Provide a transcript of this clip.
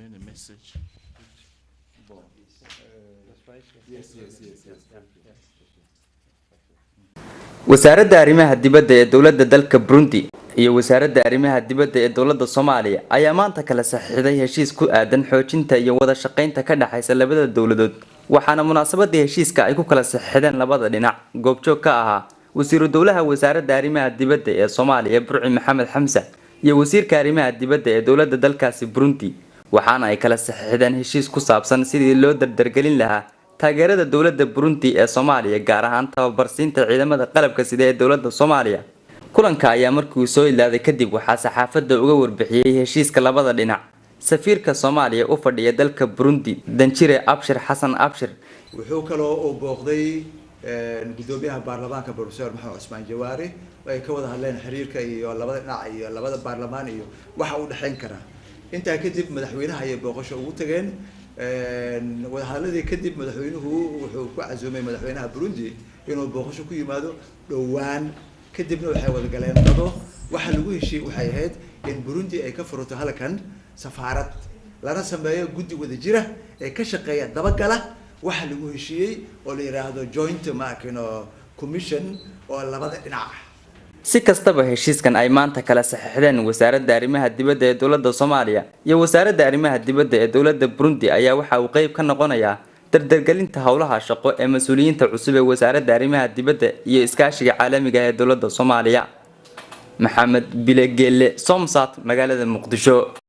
Many message. Yes. Wasaaradda Arrimaha Dibadda ee dowladda dalka Burundi iyo Wasaaradda Arrimaha Dibadda ee dowladda Soomaaliya ayaa maanta kala saxiixday heshiis ku aadan xoojinta iyo wada shaqaynta ka dhexaysa labada dowladood. Waxaana munaasabadii heshiiska ay ku kala saxiixdeen labada dhinac goobjoog ka ahaa Wasiiru Dowlaha Wasaaradda Arrimaha Dibadda ee Soomaaliya, Burci Maxamed Xamse, iyo Wasiirka Arrimaha Dibadda ee dowladda dalkaasi Burundi. Waxaana ay kala saxiixdeen heshiis ku saabsan sidii loo dardargelin lahaa taageerada dowladda Burundi ee Soomaaliya, gaar ahaan tababarsiinta ciidamada qalabka sida ee dowladda Soomaaliya. Kulanka ayaa markii uu soo ilaaday kadib waxaa saxaafadda uga warbixiyey heshiiska labada dhinac safiirka Soomaaliya u fadhiya dalka Burundi, Danjire Abshir Xasan Abshir. Wuxuu kaloo uu booqday guddoomiyaha baarlamaanka, Professor Maxamed Cusmaan Jawaari, ay ka wada hadleen xiriirka iyo labada dhinac iyo labada baarlamaan iyo waxa u dhexeyn karaa. Intaa kadib madaxweynaha ayay booqasho ugu tageen. Wadahadladii kadib madaxweynuhu wuxuu ku casuumay madaxweynaha Burundi inuu booqasho ku yimaado dhowaan. Kadibna waxay wada galeen qado. Waxa lagu heshiiyey waxay ahayd in Burundi ay ka furato halkan safaarad, lana sameeyo guddi wada jira ee ka shaqeeya dabagala waxa lagu heshiiyey oo la yidhaahdo joint maakino commission oo labada dhinac ah. Si kastaba, heshiiskan ay maanta kala saxiixdeen Wasaaradda Arrimaha Dibadda ee dowladda Soomaaliya iyo Wasaaradda Arrimaha Dibadda ee dowladda Burundi ayaa waxa uu qeyb ka noqonayaa dardargelinta howlaha shaqo ee mas-uuliyiinta cusub ee Wasaaradda Arrimaha Dibadda iyo Iskaashiga Caalamiga ah ee dowladda Soomaaliya. Maxamed Bilegele, Somsat, magaalada Muqdisho.